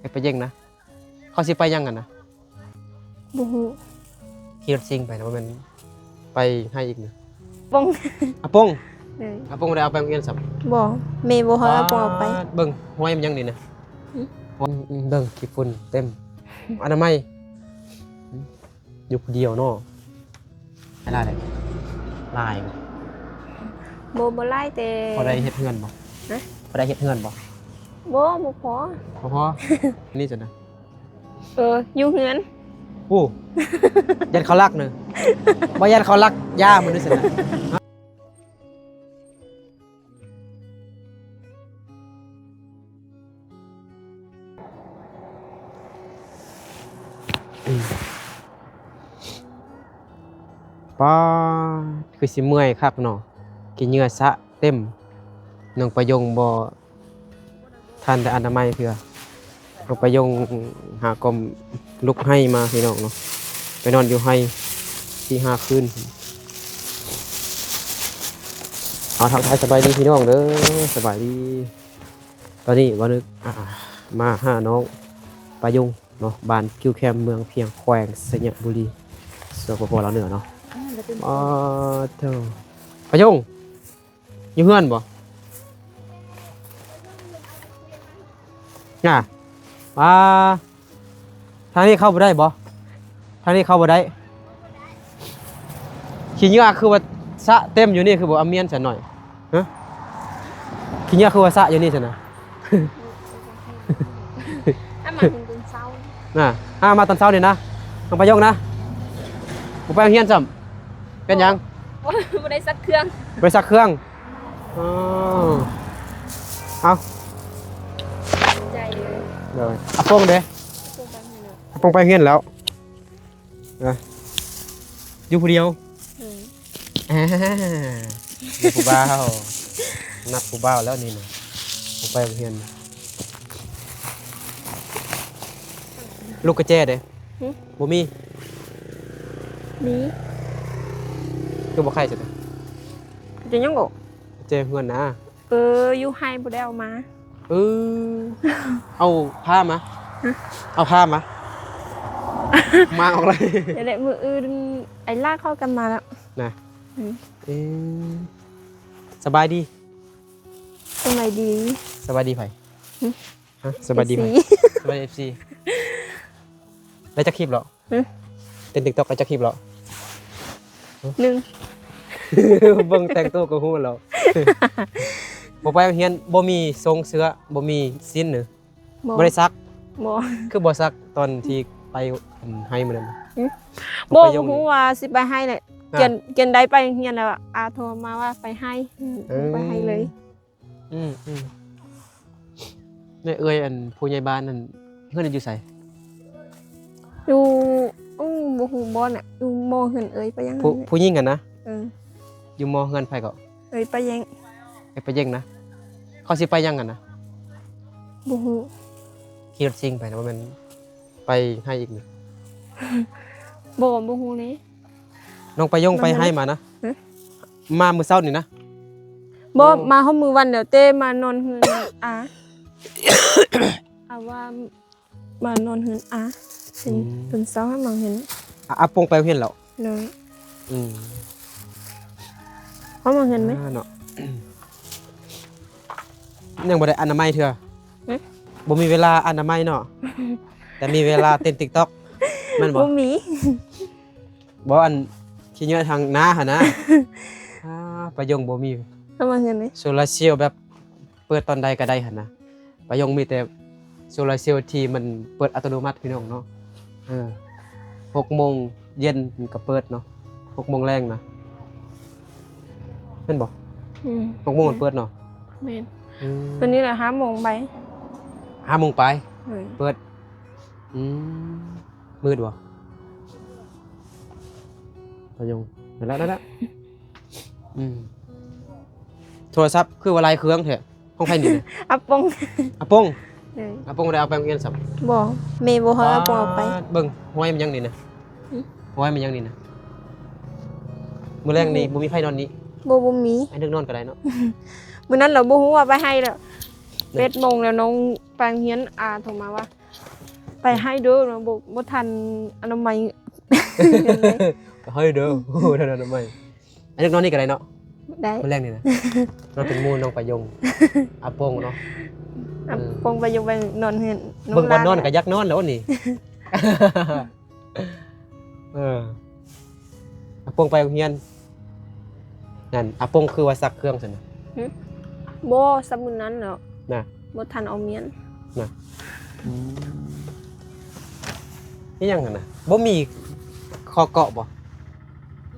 ໄປປະເຢັງນະ. ເຂົາຊິໄປຫຍັງຫັ້ນນະ? ບໍ່ຮູ້. ຂີ່ລົດຊິງໄປນະ ບໍ່ແມ່ນໄປໃຫ້ອີກນະ? ປົງ. ອາປົງ? ເອີ. ອາປົງບໍ່ໄດ້ເອົາໄປໂຮງຮຽນຊ້ຳ? ບໍ່. ແມ່ບໍ່ໃຫ້ອາປົງເອົາໄປ. ປາດ ເບິ່ງ ຫ້ວຍມັນຫຍັງນີ້ນະ? ຫຶ? ອືມ ເບິ່ງ ຂີ້ຝຸ່ນເຕັມ. ອະນາໄມ. ຢູ່ຜູ້ດຽວເນາະ. ຫຼາຍ ຫຼາຍ. ບໍ່ ບໍ່ຫຼາຍແຕ່ ພໍໄດ້ເຮັດເຮືອນບໍ່? ຮະ? ພໍໄດ້ເຮັດເຮືອນບໍ່? ບໍ່ ບໍ່ພໍ. ບໍ່ພໍ? ນີ້ຊັ້ນນະ. ເອີ ຢູ່ເຮືອນ. ໂອ້ ຢ້ານເຂົາລັກເນີ. ບໍ່ຢ້ານເຂົາລັກຢາມື້ນີ້ຊັ້ນນະ. ປາດ ຄືຊິເມື່ອຍຄັກເນາະ ຂີ້ເຫຍື້ອສະເຕັມ. ນ້ອງປະຍົງບໍ່ ທັນໄດ້ອະນາໄມເທື່ອ. ນ້ອງປະຍົງຫາກອມລຸກໄຮ່ມາ ພີ່ນ້ອງເນາະ, ໄປນອນຢູ່ໄຮ່ສີ່ຫ້າຄືນ. ເອົາ ທັກທາຍສະບາຍດີພີ່ນ້ອງເດີ ສະບາຍດີ. ຕອນນີ້ບ່າວນຶກ ອ່າ ມາຫານ້ອງປະຍົງເນາະ, ບ້ານກິ້ວແຄມ ເມືອງພຽງ ແຂວງໄຊຍະບູລີ ສປປ ລາວເໜືອເນາະ. ອໍ ໂທ້ ປະຍົງ ຢູ່ເຮືອນບໍ່? ນະ ອ່າ ທາງນີ້ເຂົ້າບໍ່ໄດ້ບໍ່? ທາງນີ້ເຂົ້າບໍ່ໄດ້. ຂີ້ເຫຍື້ອຄືວ່າສະເຕັມຢູ່ນີ້ ຄືບໍ່ເອົາມ້ຽນຊະໜ້ອຍ? ຮະ? ຂີ້ເຫຍື້ອຄືວ່າສະຢູ່ນີ້ຊັ້ນນະ? ອາ ມາເຫັນຕອນເຊົ້ານະ. ອາ ມາຕອນເຊົ້ານີ້ນະ ນ້ອງປະຍົງນະ. ບໍ່ໄປໂຮງຮຽນຊ້ຳ? ເປັນຫຍັງ? ບໍ່ ບໍ່ໄດ້ຊັກເຄື່ອງ. ບໍ່ໄດ້ຊັກເຄື່ອງ. ອໍ ເອົາ ໃຈເລີຍ. ໂດຍ. ອາປົງເດ? ອາປົງໄປໂຮງຮຽນແລ້ວ. ນະ ຢູ່ຜູ້ດຽວ. ເອີ ອ່າ ມີຜູ້ບ່າວ ນັດຜູ້ບ່າວແລ້ວນີ້ນະ. ບໍ່ໄປໂຮງຮຽນ. ລູກກະແຈເດ? ຫຶ? ບໍ່ມີ. ມີ. ຄືບໍ່ໄຂຊະ? ກະແຈຫຍັງເກາະ? ກະແຈເຮືອນນະ. ເອີ ຢູ່ໄຮ່ບໍ່ໄດ້ເອົາມາ. ເອີ ເອົາຜ້າມາ. ຮະ? ເອົາຜ້າມາ ມາອອກເລີຍ. ດຽວແຫຼະ ມື້ອື່ນໄອ້ຫຼ້າເຂົາກະມາແລ້ວນະ. ອືມ. ເອີ ສະບາຍດີ. ສະບາຍດີ. ສະບາຍດີໃຜ? ຫຶ? ຮະ? ສະບາຍດີໃຜ? ເອັຟຊີ. ສະບາຍດີ ເອັຟຊີ. ໄດ້ຈັກຄລິບແລ້ວ? ຫຶ? ເຕັ້ນຕິກຕັອກໄດ້ຈັກຄລິບແລ້ວ? ໜຶ່ງ. ເບິ່ງແຕ່ງໂຕກໍຮູ້ແລ້ວ. ບໍ່ໄປໂຮງຮຽນ ບໍ່ມີຊົງເສື້ອ ບໍ່ມີສິ້ນເນີ? ບໍ່ ບໍ່ໄດ້ຊັກ. ບໍ່. ຄືບໍ່ຊັກຕອນທີ່ໄປ ອັນ ໄຮ່ມື້ນັ້ນ? ຫຶ? ບໍ່ ບໍ່ຮູ້ວ່າຊິໄປໄຮ່ແຫຼະ. ອາ ກຽນ ກຽນໄດ້ໄປໂຮງຮຽນແລ້ວ ອາໂທມາວ່າໄປໄຮ່. ເອີ ໄປໄຮ່ເລີຍ. ອືມໆ. ແມ່ເອື້ອຍ ອັນ ຜູ້ໃຫຍ່ບ້ານນັ້ນ ເຮືອນຢູ່ໃສ? ຢູ່ ອືມ ບໍ່ຮູ້ບ່ອນນະ ຢູ່ມໍເຮືອນເອື້ອຍປາຍັງ. ຜູ້ ຜູ້ຍິງຫັ້ນນະ? ເອີ. ຢູ່ມໍເຮືອນໃຜເກາະ? ເອື້ອຍປາແຢງ. ເອື້ອຍປາແຢງນະ. ເຂົາຊິໄປຫຍັງຫັ້ນນະ? ບໍ່ຮູ້. ຂີ່ລົດຊິງໄປນະ ບໍ່ແມ່ນໄປໄຮ່ອີກນະ? ບໍ່ ບໍ່ຮູ້ເລີຍ. ນ້ອງປະຍົງໄປໄຮ່ມານະ? ຫຶ? ມາມື້ເຊົ້ານີ້ນະ? ບໍ່ ມາຮອດມື້ວັນແລ້ວ ແຕ່ມານອນເຮືອນອາ ອາວ່າມານອນເຮືອນອາ ເປັນ ອືມ ເປັນເຊົ້າໃຫ້ມາເຫັນ. ອາ ອາປົງໄປໂຮງຮຽນແລ້ວ? ໂດຍ. ອືມ ເຂົ້າມາເຫັນໄໝ? ອ່າ ເນາະ ຍັງບໍ່ໄດ້ອະນາໄມເທື່ອ. ຫຶ? ບໍ່ມີເວລາອະນາໄມເນາະ ແຕ່ມີເວລາເຕັ້ນຕິກຕັອກ ແມ່ນບໍ່? ບໍ່ມີ. ບໍ່ ອັນ ຂີ້ເຫຍື້ອທາງໜ້າຫັ້ນນະ. ອ່າ ປະຍົງບໍ່ມີ ເຂົ້າມາເຮືອນເລີຍ ໂຊລາເຊວແບບເປີດຕອນໃດກໍໄດ້ຫັ້ນນະ. ປະຍົງມີແຕ່ໂຊລາເຊວທີ່ມັນເປີດອັດຕະໂນມັດ ພີ່ນ້ອງເນາະ. ເອີ ຫົກໂມງເຢັນກໍເປີດເນາະ ຫົກໂມງແລງນະ ແມ່ນບໍ່? ອືມ ຫົກໂມງມັນເປີດເນາະ. ແມ່ນ. ອືມ ຕອນນີ້ລະຫ້າໂມງໄປ ຫ້າໂມງປາຍ. ເອີ ເປີດ. ອືມ ມືດບໍ່? ປະຍົງ ນັ້ນລະ ນັ້ນລະ. ອືມ ໂທລະສັບຄືວ່າຫຼາຍເຄື່ອງແທ້ ຂອງໃຜນີ້ນະ? ອາປົງ. ອາປົງ? ເອີ ອາປົງບໍ່ໄດ້ເອົາໄປໂຮງຮຽນຊ້ຳ? ບໍ່ ແມ່ບໍ່ໃຫ້ອາປົງເອົາໄປ. ປາດ ເບິ່ງ ຫ້ວຍມັນຫຍັງນີ້ນະ? ຫຶ? ຫ້ວຍມັນຫຍັງນີ້ນະ? ມື້ແລງນີ້ ອືມ ບໍ່ມີໃຜນອນນີ້? ບໍ່ ບໍ່ມີ. ໃຫ້ນຶກນອນກໍໄດ້ເນາະ. ມື້ນັ້ນລະບໍ່ຮູ້ວ່າໄປໄຮ່ແລ້ວ ແປດໂມງແລ້ວ ນ້ອງ ໄປໂຮງຮຽນ ອາໂທມາວ່າ ໄປໃຫ້ເດີ ບໍ່ ບໍ່ທັນອະນາໄມ ໃຫ້ເດີ ບໍ່ທັນອະນາໄມ. ອັນນີ້ນອນນີ້ກໍໄດ້ເນາະ. ໄດ້ ມື້ແລງນີ້ນະ ນອນເປັນໝູ່ນ້ອງປາຍົງ ອາປົງເນາະ. ອາ ເອີ ປົງປາຍົງໄປນອນເຮືອນ ເບິ່ງບ່ອນນອນກໍຢາກນອນແລ້ວນີ້. ເອີ ອາປົງໄປໂຮງຮຽນ ນັ້ນ ອາປົງຄືວ່າຊັກເຄື່ອງຊັ້ນນະ? ຫຶ ບໍ່ ຊັກມື້ນັ້ນແລ້ວນະ ບໍ່ທັນເອົາມຽນນະ. ອືມ ອີຫຍັງຫັ້ນນະ? ບໍ່ມີຂໍ້ເກາະບໍ່?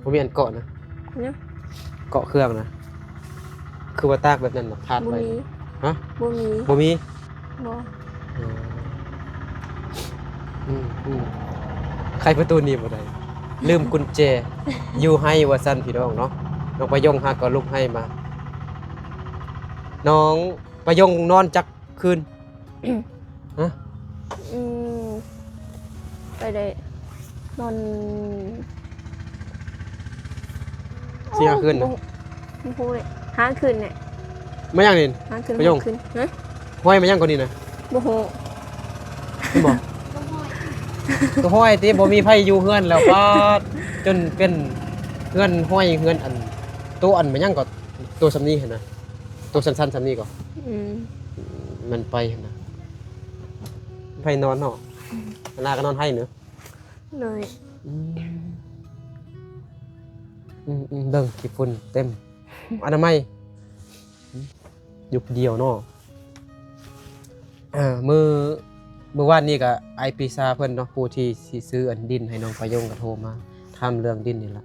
ບໍ່ມີອັນເກາະນະ? ຫຍັງ? ເກາະເຄື່ອງນະ ຄືວ່າຕາກແບບນັ້ນນະ ພາດໄວ້. ບໍ່ມີ. ຮະ? ບໍ່ມີ. ບໍ່ມີ? ບໍ່. ອືມ ອືມ ອືມ ໄຂປະຕູໜີບບໍ່ໄດ້ ລືມກຸນແຈຢູ່ໄຮ່ວ່າຊັ້ນ ພີ່ນ້ອງເນາະ. ນ້ອງປາຍົງຫາກໍລຸກໄຮ່ມາ. ນ້ອງປາຍົງນອນຈັກຄືນ? ຮະ? ອືມ ໄປໄດ້ນອນ ສີ່ຫ້າຄືນນະ. ໂອ້ ບໍ່ ບໍ່ຮູ້ເລີຍ ຫ້າຄືນແຫຼະ. ມາຫຍັງນີ້? ຫ້າຄືນ ປາຍົງ ຫົກຄືນ. ຮະ? ຫ້ອຍມາຫຍັງກ່ອນນີ້ນະ? ບໍ່ຮູ້. ເຫັນບໍ່? ກໍຫ້ອຍຕິ ບໍ່ມີໃຜຢູ່ເຮືອນແລ້ວ ປາດ ຈົນເປັນເຮືອນຫ້ອຍ ເຮືອນອັນ ໂຕອັນມາຫຍັງກໍ ໂຕສ່ຳນີ້ຫັ້ນນະ ໂຕສັ້ນໆສ່ຳນີ້ກໍ ອືມ ມັນໄປຫັ້ນນະ ໄປນອນເນາະ. ອືມ ອັນນາກໍນອນໄຮ່ເນາະ. ໂດຍ. ອືມ ອືມໆ ເບິ່ງ ຂີ້ຝຸ່ນເຕັມ ອະນາໄມ ຢູ່ຜູ້ດຽວເນາະ. ເອີ ມື້ ມື້ວານນີ້ກໍອ້າຍປີຊາເພິ່ນເນາະ ຜູ້ທີ່ຊິຊື້ອັນດິນໃຫ້ນ້ອງປາຍົງກໍໂທມາຖາມເລື່ອງດິນນີ້ລະ.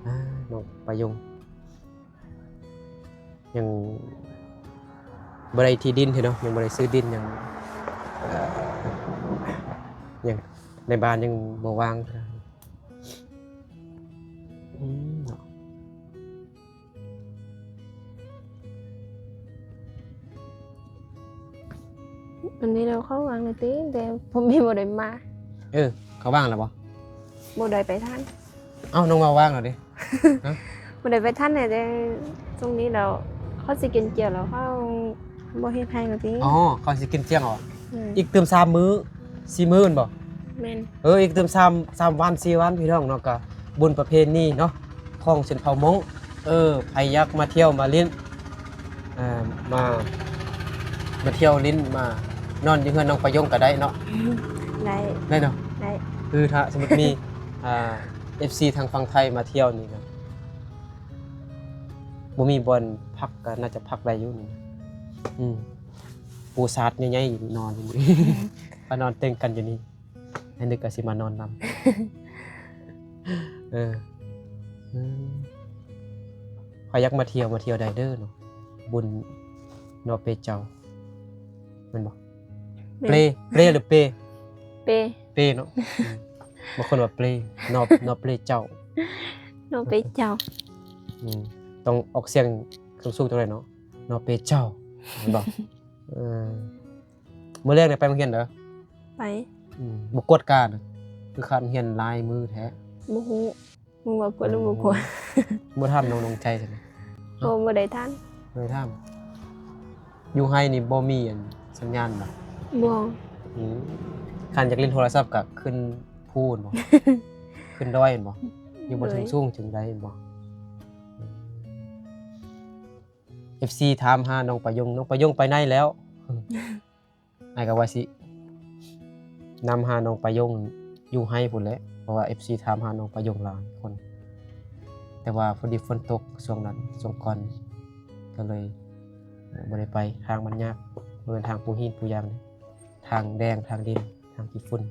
ອາ ນ້ອງປາຍົງ ຍັງບໍ່ໄດ້ທີ່ດິນເທື່ອເນາະ ຍັງບໍ່ໄດ້ຊື້ດິນ ຍັງ ເອີ ຍັງໃນບ້ານຍັງບໍ່ວ່າງເທື່ອ. ອືມ ເນາະ ອັນນີ້ແລ້ວເຂົາວ່າງແລ້ວຕິ ແຕ່ພໍ່ແມ່ບໍ່ໄດ້ມາ. ເອີ ເຂົາວ່າງແລ້ວບໍ່? ບໍ່ໄດ້ໄປທັນ. ເອົ້າ ນ້ອງວ່າວ່າງແລ້ວເດ້. ຮະ? ບໍ່ໄດ້ໄປທັນແດ່ ແຕ່ຊ່ວງນີ້ແລ້ວ ເຂົາຊິເກັບກ່ຽວແລ້ວ ເຂົາບໍ່ເຮັດໄຮ່ແລ້ວຕິ. ອໍ ເຂົາຊິເກັບກ່ຽວ ອືມ ອີກຕື່ມສາມມື້ ສີ່ມື້ແມ່ນບໍ່? ແມ່ນ. ເອີ ອີກຕື່ມສາມ ສາມວັນ ສີ່ວັນ ພີ່ນ້ອງເນາະ ກະບຸນປະເພນີເນາະ ຂອງຊົນເຜົ່າມົ້ງ. ເອີ ໃຜຢາກມາທ່ຽວມາຫຼິ້ນ ອ່າ ມາ ມາທ່ຽວຫຼິ້ນ ມານອນຢູ່ເຮືອນນ້ອງປາຍົງກໍໄດ້ເນາະ. ໄດ້ ໄດ້ເນາະ. ໄດ້ ຄືຖ້າສົມມຸດມີ ອ່າ ເອັຟຊີທາງຝັ່ງໄທມາທ່ຽວນີ້ນະ ບໍ່ມີບ່ອນພັກກໍໜ້າຈະພັກໄດ້ຢູ່ນີ້. ອືມ ປູຊາດໃຫຍ່ໆນອນຢູ່ນີ້ ກໍນອນເຕັງກັນຢູ່ນີ້. ໃຫ້ນຶກກໍຊິມານອນນຳ. ເອີ ອືມ ໃຜຢາກມາທ່ຽວ ມາທ່ຽວໄດ້ເດີເນາະ ບຸນນໍເປເຈົ້າ ແມ່ນບໍ່? ແມ່ນ. ເປ ເປ ຫຼືເປ? ເປ ເປເນາະ. ອືມ ບາງຄົນວ່າເປ ນໍ ນໍເປເຈົ້າ ນໍເປເຈົ້າ. ອືມ ຕ້ອງອອກສຽງສູງໆ ຈັ່ງໃດເນາະ ນໍເປເຈົ້າ ແມ່ນບໍ່? ເອີ ມື້ແລງໄດ້ໄປໂຮງຮຽນເດີ? ໄປ. ອືມ ບໍ່ກວດການ ຄືຄານຮຽນຫຼາຍມື້ແທ້. ບໍ່ຮູ້ ມຶງວ່າກວດຫຼືບໍ່ກວດ? ອືມ ບໍ່ຖາມນ້ອງ ນ້ອງໃຈຊັ້ນນະ? ໂອ້ ບໍ່ໄດ້ຖາມ ບໍ່ໄດ້ຖາມ. ຢູ່ໄຮ່ນີ້ບໍ່ມີອັນສັນຍານບໍ່? ບໍ່. ອືມ ຄັນຢາກຫຼິ້ນໂທລະສັບກໍຂຶ້ນພູພຸ້ນບໍ່? ຂຶ້ນດອຍພຸ້ນບໍ່? ຢູ່ບ່ອນ ໂດຍ ສູງໆ ຈຶ່ງໄດ້ພຸ້ນບໍ່? ອືມ ເອັຟຊີຖາມຫານ້ອງປາຍົງ ນ້ອງປາຍົງໄປໃນແລ້ວ? ອ້າຍກໍວ່າຊິນຳຫານ້ອງປາຍົງຢູ່ໄຮ່ພຸ້ນແຫຼະ ເພາະວ່າເອັຟຊີຖາມຫານ້ອງປາຍົງຫຼາຍຄົນ ແຕ່ວ່າພໍດີຝົນຕົກຊ່ວງນັ້ນ ຊ່ວງກ່ອນ ກໍເລີຍ ເອີ ບໍ່ໄດ້ໄປ. ທາງມັນຍາກ ບໍ່ແມ່ນທາງປູຫີນປູຢາງເດ້ ທາງແດງ ທາງດິນ ທາງຂີ້ຝຸ່ນ.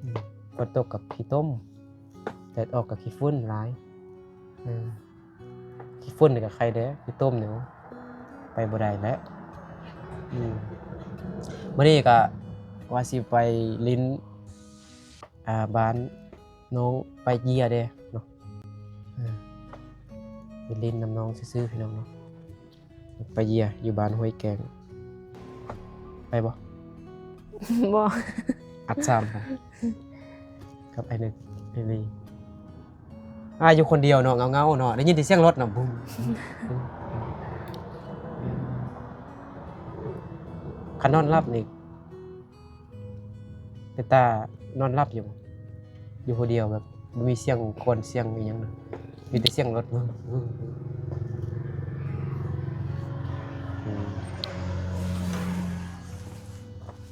ອືມ ຝົນຕົກກໍຂີ້ຕົມ ແດດອອກກໍຂີ້ຝຸ່ນຫຼາຍ. ເອີ ຂີ້ຝຸ່ນນີ້ກໍໄຄແດ່ ຂີ້ຕົມນີ້ໄປບໍ່ໄດ້ແຫຼະ. ອືມ ມື້ນີ້ກໍວ່າຊິໄປຫຼິ້ນ ອ່າ ບ້ານນ້ອງປາເຢຍແດ່ເນາະ. ເອີ ໄປຫຼິ້ນນຳນ້ອງຊື່ໆ ພີ່ນ້ອງເນາະ. ປາເຢຍຢູ່ບ້ານຫ້ວຍແກ້ງ ໄປບໍ່? ບໍ່. ອັດສາມກັບອ້າຍນຶກ ອ້າຍລີ ອ້າຍຢູ່ຄົນດຽວເນາະ ເຫງົາໆເນາະ ໄດ້ຍິນແຕ່ສຽງລົດເນາະ ບຸ້ມ ບຸ້ມ. ຄັນນອນຫຼັບນີ້ ເປັນຕານອນຫຼັບຢູ່ບໍ່? ຢູ່ຜູ້ດຽວແບບບໍ່ມີສຽງຄົນສຽງອີ່ຫຍັງນະ ມີແຕ່ສຽງລົດ ອືມ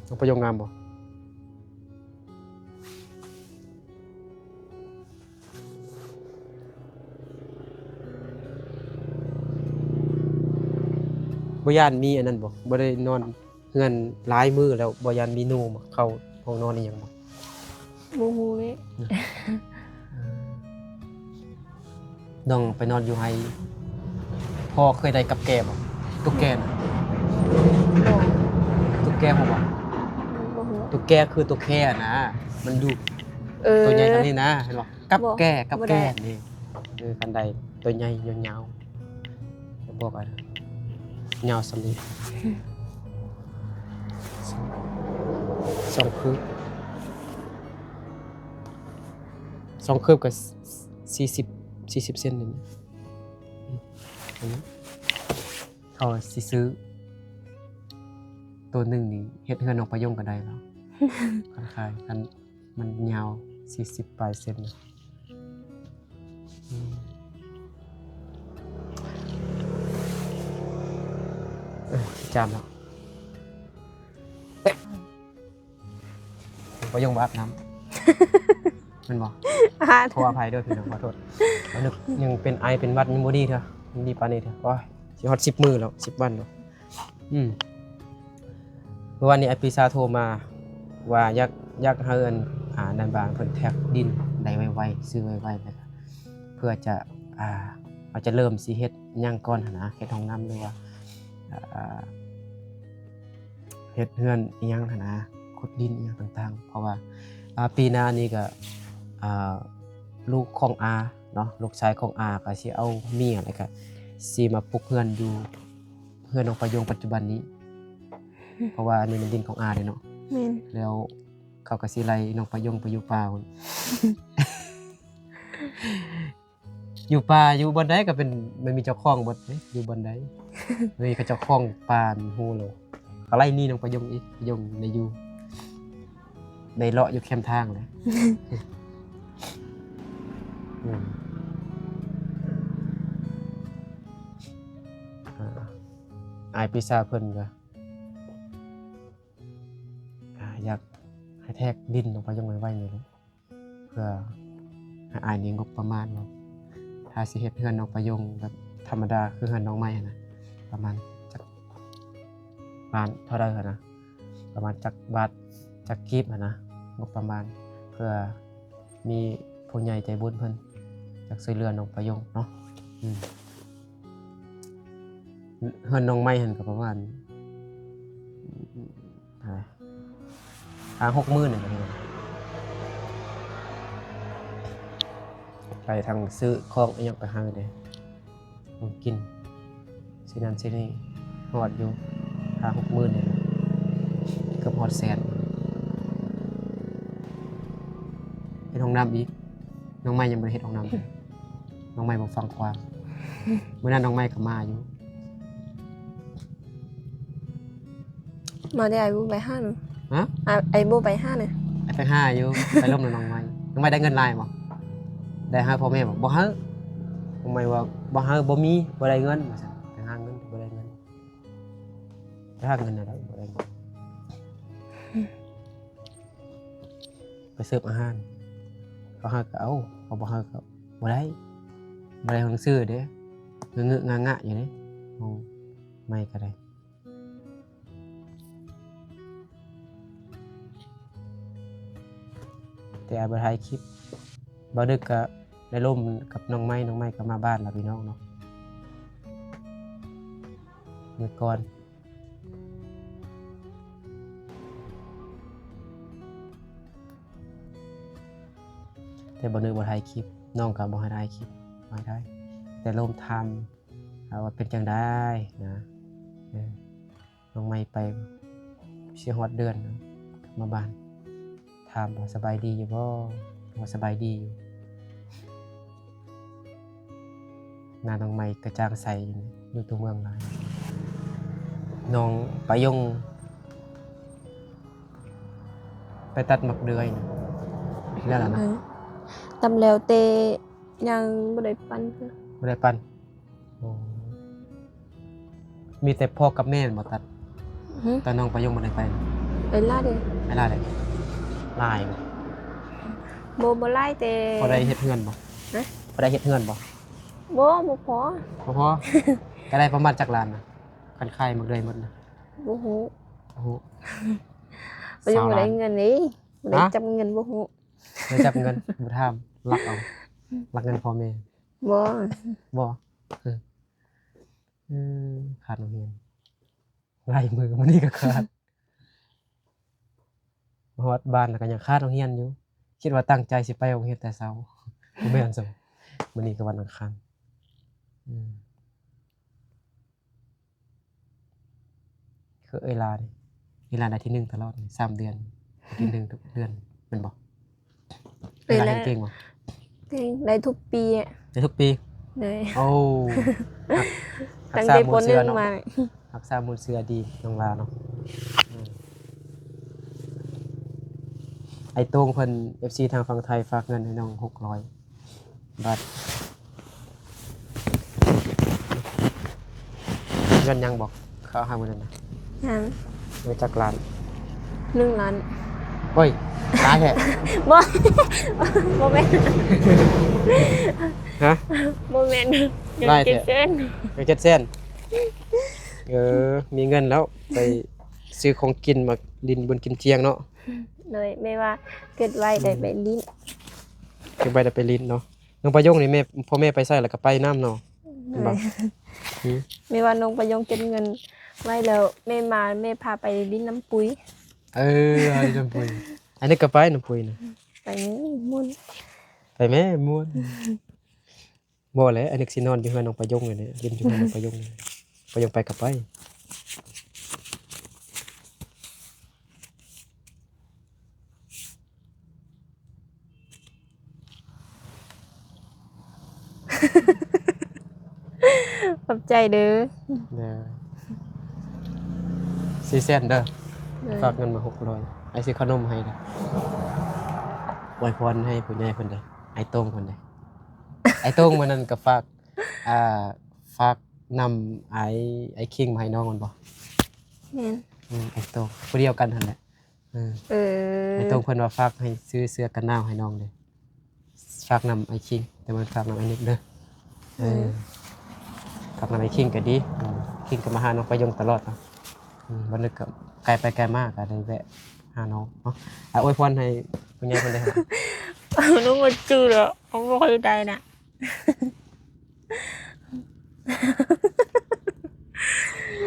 ນ້ອງປະໂຫຍງງາມບໍ່? ບໍ່ຢ້ານມີອັນນັ້ນບໍ່? ບໍ່ໄດ້ນອນເຮືອນຫຼາຍມື້ແລ້ວ ບໍ່ຢ້ານມີໜູມາເຂົ້າຫ້ອງນອນອີ່ຫຍັງບໍ່? ບໍ່ຮູ້ເລີຍ. ເອີ ນ້ອງໄປນອນຢູ່ໄຮ່ ພໍ່ເຄີຍໄດ້ກັບແກບໍ່? ຕຸກແກນະ ບໍ່ ຕຸກແກຮູ້ບໍ່? ບໍ່ຮູ້. ຕຸກແກຄືຕຸກແຄນະ ມັນດຸ ເອີ ຕົວໃຫຍ່ສ່ຳນີ້ນະ ເຫັນບໍ່? ກັບແກ ບໍ່ ກັບແກ ບໍ່ໄດ້ ນີ້ ເອີ ຄັນໃດຕົວໃຫຍ່ຍາວໆ ບອກວ່າຍາວສ່ຳນີ້ ສອງຄືບ ສອງຄືບກໍສີ່ສິບ ສີ່ສິບເຊັນນີ້ ອັນນີ້ ເຂົາຊິຊື້ໂຕໜຶ່ງນີ້ ເຮັດເຮືອນນ້ອງປະໂຫຍງກໍໄດ້ແລ້ວ ຄັນຂາຍ ຄັນ ມັນຍາວສີ່ສິບປາຍເຊັນນະ ອືມ ເອີ ຊິຈາມແລ້ວ ປະໂຫຍງບໍ່ອາບນ້ຳ ແມ່ນບໍ່? ອ່າ ຂໍອະໄພເດີພີ່ນ້ອງ ຂໍໂທດ ຍັງເປັນໄອເປັນຫວັດ ຍັງບໍ່ດີເທື່ອ ຍັງດີປານນີ້ເທື່ອ ໂອ້ຍ ຊິຮອດສິບມື້ແລ້ວ ສິບວັນແລ້ວ. ອືມ ມື້ວານນີ້ອ້າຍປີຊາໂທມາວ່າຢາກ ຢາກໃຫ້ອັນ ອ່າ ນາຍບ້ານເພິ່ນແທັກດິນໄດ້ໄວໆ ຊື້ໄວໆ ແລ້ວກໍເພື່ອຈະ ອ່າ ເຮົາຈະເລີ່ມຊິເຮັດຫຍັງກ່ອນຫັ້ນນະ ເຮັດຫ້ອງນ້ຳ ຫຼືວ່າ ອ່າ ເຮັດເຮືອນອີ່ຫຍັງຫັ້ນນະ ຂຸດດິນອີ່ຫຍັງຕ່າງໆ ເພາະວ່າ ອ່າ ປີໜ້ານີ້ກໍ ອ່າ ລູກຂອງອາເນາະ ລູກຊາຍຂອງອາກໍຊິເອົາເມຍ ແລ້ວກໍຊິມາປຸກເຮືອນຢູ່ ເຮືອນນ້ອງປະໂຫຍງປັດຈຸບັນນີ້ ເພາະວ່າອັນນີ້ແມ່ນດິນຂອງອາເດ້ເນາະ ແມ່ນ ແລ້ວເຂົາກໍຊິໄລ່ນ້ອງປະໂຫຍງໄປຢູ່ປ່າພຸ້ນ ຢູ່ປ່າຢູ່ບ່ອນໃດກໍເປັນ ມັນມີເຈົ້າຂອງເບິດເດ້ ຢູ່ບ່ອນໃດ ເອີຍ ເຂົາເຈົ້າຂອງປ່າຮູ້ແລ້ວ ກໍໄລ່ໜີນ້ອງປະໂຫຍງອີກ ປະໂຫຍງໄດ້ຢູ່ ໄດ້ເລາະຢູ່ແຄມທາງແຫຼະ ອືມ ອ່າ ອ້າຍປີຊາເພິ່ນກໍ ອ່າ ຢາກໃຫ້ແທກດິນນ້ອງປະໂຫຍງໄວໆ ນີ້ແຫຼະ ເພື່ອໃຫ້ອ້າຍມີງົບປະມານວ່າ ຖ້າຊິເຮັດເຮືອນນ້ອງປະໂຫຍງແບບທຳມະດາ ຄືເຮືອນນ້ອງໃໝ່ຫັ້ນນະ ປະມານຈັກລ້ານເທົ່າໃດຫັ້ນນະ ປະມານຈັກບາດ ຈັກກີບຫັ້ນນະ ງົບປະມານ ເພື່ອມີຜູ້ໃຫຍ່ໃຈບຸນເພິ່ນຢາກຊ່ວຍເຫຼືອນ້ອງປະໂຫຍງເນາະ ອືມ ເຮືອນນ້ອງໃໝ່ຫັ້ນກໍປະມານ ເທົ່າໃດ ຫ້າຫົກໝື່ນນີ້ແຫຼະ ໄປທັງຊື້ຂອງອີ່ຫຍັງໄປໃຫ້ແດ່ ຂອງກິນ ຊື້ນັ້ນຊື້ນີ້ ຮອດຢູ່ ຫ້າຫົກໝື່ນນີ້ແຫຼະ ເກືອບຮອດແສນ ເຮັດຫ້ອງນ້ຳອີກ ນ້ອງໃໝ່ຍັງບໍ່ໄດ້ເຮັດຫ້ອງນ້ຳ ນ້ອງໃໝ່ບໍ່ຟັງຄວາມ ມື້ນັ້ນນ້ອງໃໝ່ກໍມາຢູ່ ມາໄດ້ ອ້າຍບໍ່ໄປຫານະ ຮະ? ອ້າຍ ອ້າຍບໍ່ໄປຫານະ ອ້າຍໄປຫາຢູ່ ໄປລົມນຳນ້ອງໃໝ່ ນ້ອງໃໝ່ໄດ້ເງິນຫຼາຍບໍ່? ໄດ້ໃຫ້ພໍ່ແມ່ບໍ່? ບໍ່ໃຫ້ ນ້ອງໃໝ່ວ່າບໍ່ໃຫ້ ບໍ່ມີ ບໍ່ໄດ້ເງິນ ວ່າຊັ້ນ ໄປຫາເງິນ ບໍ່ໄດ້ເງິນ ໄປຫາເງິນແນວໃດ ບໍ່ໄດ້ເງິນ ໄປເສີບອາຫານ ເຂົາໃຫ້ກໍເອົາ ເຂົາບໍ່ໃຫ້ກໍບໍ່ໄດ້ ບໍ່ໄດ້ໜັງສືເດ້ ງະງະງະງະຢູ່ເດ້ ນ້ອງໃໝ່ກໍໄດ້ ແຕ່ອ້າຍບໍ່ຖ່າຍຄລິບ ບ່າວດຶກກໍໄດ້ລົມກັບນ້ອງໃໝ່ ນ້ອງໃໝ່ກໍມາບ້ານລະ ພີ່ນ້ອງເນາະ ມື້ກ່ອນ ແຕ່ບ່າວດຶກບໍ່ຖ່າຍຄລິບ ນ້ອງກໍບໍ່ໃຫ້ຖ່າຍຄລິບ ບໍ່ໃຫ້ຖ່າຍ ແຕ່ລົມຖາມ ວ່າເປັນຈັ່ງໃດນະ ເອີ ນ້ອງໃໝ່ໄປຊິຮອດເດືອນ ມາບ້ານ ຖາມວ່າສະບາຍດີຢູ່ບໍ່? ວ່າສະບາຍດີຢູ່. ໜ້ານ້ອງໃໝ່ກະຈ່າງໃສຢູ່ ຢູ່ຕົວເມືອງຫຼາຍ. ນ້ອງປະຍົງ ໄປຕັດໝາກເດືອຍນະ ແລ້ວລະນະ? ເອີ ຕັດແລ້ວ ແຕ່ຍັງບໍ່ໄດ້ປັ່ນເທື່ອ. ບໍ່ໄດ້ປັ່ນ? ໂອ້ ມີແຕ່ພໍ່ກັບແມ່ແມ່ນບໍ່ຕັດ? ຫື? ຕອນນ້ອງປາຍົງບໍ່ໄດ້ໄປ ໄປລາວເດ້. ໄປລາວເດ້. ຫຼາຍບໍ່? ບໍ່ ບໍ່ຫຼາຍ ແຕ່ ພໍໄດ້ເຮັດເຮືອນບໍ່? ຮະ? ພໍໄດ້ເຮັດເຮືອນບໍ່? ບໍ່ ບໍ່ພໍ. ບໍ່ພໍ? ກໍໄດ້ປະມານຈັກລ້ານນະ ຄັນຂາຍໝາກເດືອຍໝົດນະ? ບໍ່ຮູ້. ບໍ່ຮູ້. ປາຍົງບໍ່ໄດ້ເງິນເດ້. ບໍ່ໄດ້ຈັບເງິນ ບໍ່ຮູ້. ໄດ້ຈັບເງິນ ບໍ່ຖາມ ລັກເອົາ ລັກເງິນພໍ່ແມ່. ບໍ່ ບໍ່. ເອີ ຂາດໂຮງຮຽນ ຫຼາຍມື້ ມື້ນີ້ກໍຂາດ. ມາຮອດບ້ານແລ້ວກໍຍັງຂາດໂຮງຮຽນຢູ່. ຄິດວ່າຕັ້ງໃຈຊິໄປໂຮງຮຽນແຕ່ເຊົ້າ ບໍ່ແມ່ນຊັ້ນ. ມື້ນີ້ກໍວັນອັງຄານ. ເອີ ຄືເອື້ອຍຫຼ້ານີ້ ເອື້ອຍຫຼ້າໄດ້ທີໜຶ່ງຕະຫຼອດນີ້ ສາມເດືອນ ທີໜຶ່ງທຸກເດືອນແມ່ນບໍ່? ເອື້ອຍຫຼ້າເກັ່ງບໍ່? ເກັ່ງ ໄດ້ທຸກປີ. ໄດ້ທຸກປີ? ໂອ້ ຮັກ ຮັກສາມູນເຊື້ອເນາະ. ຮັກສາມູນເຊື້ອດີນ້ອງຫຼ້າເນາະ. ເອີ ອ້າຍໂຕ້ງເພິ່ນ ເອັຟຊີ ທາງຝັ່ງໄທຝາກເງິນໃຫ້ນ້ອງຫົກຮ້ອຍ ບາດ. ເງິນຍັງບໍ່? ເຂົາໃຫ້ມື້ນັ້ນນະ ຍັງ. ເງິນຈັກລ້ານ? ໜຶ່ງລ້ານ. ໂອ້ຍ ຫຼາຍແທ້. ບໍ່ ບໍ່ແມ່ນ. ຮະ? ບໍ່ແມ່ນ. ເງິນເຈັດແສນ. ເງິນເຈັດແສນ. ເອີ ມີເງິນແລ້ວ ໄປຊື້ຂອງກິນ ມາຫຼິ້ນບຸນກິນຈຽງເນາະ. ໂດຍ ແມ່ວ່າເກັບໄວ້ໄດ້ໄປຫຼິ້ນ. ເກັບໄວ້ໄດ້ໄປຫຼິ້ນເນາະ. ນ້ອງປາຍົງນີ້ແມ່ ພໍ່ແມ່ໄປໃສລະກະໄປນຳເນາະ. ໂດຍ ແມ່ນບໍ່? ແມ່ວ່ານ້ອງປາຍົງເກັບເງິນໄວ້ແລ້ວ ແມ່ມາ ແມ່ພາໄປຫຼິ້ນນ້ຳປຸຍ. ເອີ ໄປຫຼິ້ນນ້ຳປຸຍ. ອັນນີ້ກະໄປນ້ຳປຸຍນະ. ໄປແມ່ມ່ວນ. ໄປແມ່ມ່ວນ. ບໍ່ແຫຼະ ອັນນີ້ຊິນອນຢູ່ເຮືອນນ້ອງປາຍົງນີ້ແຫຼະ ຫຼິ້ນຢູ່ເຮືອນນ້ອງປາຍົງນີ້. ປາຍົງໄປກະໄປ. ຂອບໃຈເດີ. ເດີ ສີ່ແສນເດີ. ໂດຍ ຝາກເງິນມາຫົກຮ້ອຍ ອ້າຍຊື້ເຂົ້າໜົມໃຫ້ເດີ. ອວຍພອນໃຫ້ຜູ້ໃຫຍ່ເພິ່ນເດີ ອ້າຍໂຕ້ງເພິ່ນເດີ. ອ້າຍໂຕ້ງມື້ນັ້ນກໍຝາກ ອ່າ ຝາກນຳອ້າຍ ອ້າຍຄິງມາໃຫ້ນ້ອງແມ່ນບໍ່? ແມ່ນ. ອືມ ອ້າຍໂຕ້ງ ຜູ້ດຽວກັນຫັ້ນແຫຼະ. ເອີ ເອີ ໄອ້ໂຕ້ງເພິ່ນວ່າຝາກໃຫ້ຊື້ເສື້ອກັນໜາວໃຫ້ນ້ອງເດ້. ຝາກນຳໄອ້ຄິງ ແຕ່ມັນຝາກນຳໄອ້ນຶກເດີ. ເອີ ເອີ ຝາກນຳໄອ້ຄິງກໍດີ. ເອີ ຄິງກໍມາຫານ້ອງປາຍົງຕະຫຼອດເນາະ. ອືມ ບໍ່ນຶກກໍໄກໄປໄກມາກໍໄດ້ແວະຫານ້ອງເນາະ. ອ່າ ອວຍພອນໃຫ້ຜູ້ໃຫຍ່ເພິ່ນໄດ້. ໜູບໍ່ຈື່ດອກ ເຮົາບໍ່ຄ່ອຍໄດ້ນະ.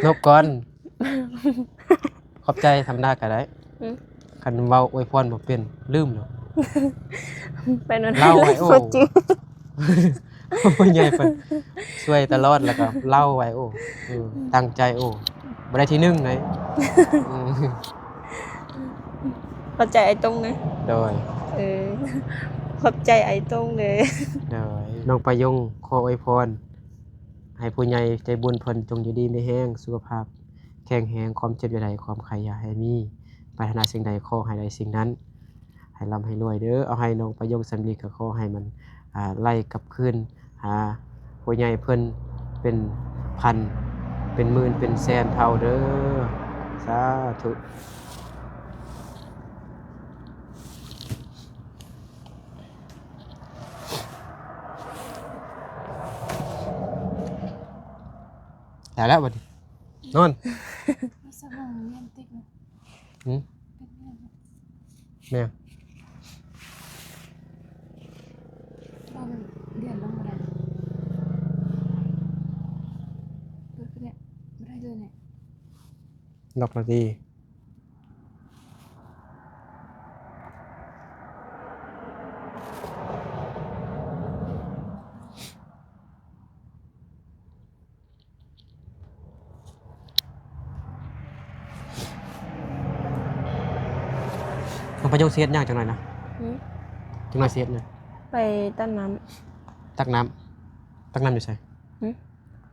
ນົບກ່ອນ ຂອບໃຈທຳມະດາກໍໄດ້. ອືມ ຄັນເວົ້າອວຍພອນບໍ່ເປັນ ລືມເນາະ. ໄປນອນ ເລົ່າໄວ້ໂອ້ ບໍ່ຈື່ ຜູ້ໃຫຍ່ເພິ່ນຊ່ວຍຕະຫຼອດ ແລ້ວກໍເລົ່າໄວ້ໂອ້. ເອີ ຕັ້ງໃຈໂອ້ ບໍ່ໄດ້ທີໜຶ່ງໃດ. ເອີ ຂອບໃຈອ້າຍຕົງເດີ. ໂດຍ ເອີ ຂອບໃຈອ້າຍຕົງເດີ. ໂດຍ ນ້ອງປາຍົງຂໍອວຍພອນ ໃຫ້ຜູ້ໃຫຍ່ໃຈບຸນເພິ່ນຈົ່ງຢູ່ດີມີແຮງ ສຸຂະພາບແຂງແຮງ ຄວາມເຈັບຢ່າໄດ້ ຄວາມໄຂ້ຢ່າໃຫ້ມີ ປາດຖະໜາສິ່ງໃດຂໍໃຫ້ໄດ້ສິ່ງນັ້ນ ໃຫ້ລ່ຳໃຫ້ລວຍເດີ. ເອົາໃຫ້ນ້ອງປາຍົງສຳລີກໍຂໍໃຫ້ມັນ ອ່າ ໄຫຼກັບຄືນຫາຜູ້ໃຫຍ່ເພິ່ນເປັນພັນ ເປັນໝື່ນ ເປັນແສນເທົ່າເດີ. ສາທຸ. ໄດ້ແລ້ວບັດນີ້ ນອນ. ຫືມ ແມ່ນຫຍັງ? ລັອກລະຕິ. ນ້ອງປາໂຍງຊິເຮັດຫຍັງຈັກໜ່ອຍນະ? ຫືມ? ຈັກໜ່ອຍຊິເຮັດຫຍັງ? ໄປຕັກນ້ຳ. ຕັກນ້ຳ? ຕັກນ້ຳຢູ່ໃສ? ຫືມ?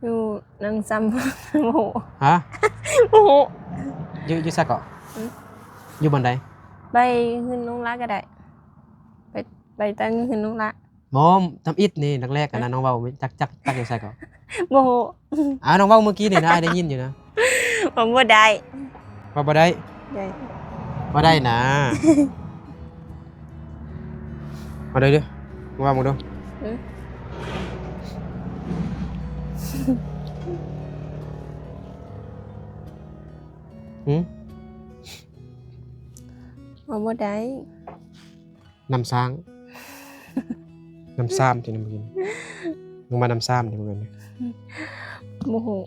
ຢູ່ນັ່ງຊຳ ບໍ່ຮູ້. ຮະ? ບໍ່ຮູ້. ຢູ່ ຢູ່ໃສເກາະ? ຫືມ? ຢູ່ບ່ອນໃດ? ໄປເຮືອນນ້ອງຫຼ້າກໍໄດ້ ໄປ ໄປຕັ້ງເຮືອນນ້ອງຫຼ້າ. ບໍ່ ທຳອິດນີ້ ແລກໆ ຮະ? ອັນນັ້ນນ້ອງເວົ້າ ຈັກ ຈັກ ຈັກຢູ່ໃສກໍ? ບໍ່ຮູ້. ອ້າວ ນ້ອງເວົ້າມື້ກີ້ນີ້ນະ ອ້າຍໄດ້ຍິນຢູ່ນະ. ເວົ້າບໍ່ໄດ້. ເວົ້າບໍ່ໄດ້? ໄດ້. ເວົ້າໄດ້ນະ. ເວົ້າໄດ້ເດີ້. ເວົ້າມາເດີ້. ຫືມ? ຫືມ? ເວົ້າບໍ່ໄດ້. ນ້ຳຊ້າງ ນ້ຳຊາມ ທີ່ນ້ຳກິນ ນ້ອງວ່ານ້ຳຊາມ ທີ່ມັນ ບໍ່ຮູ້.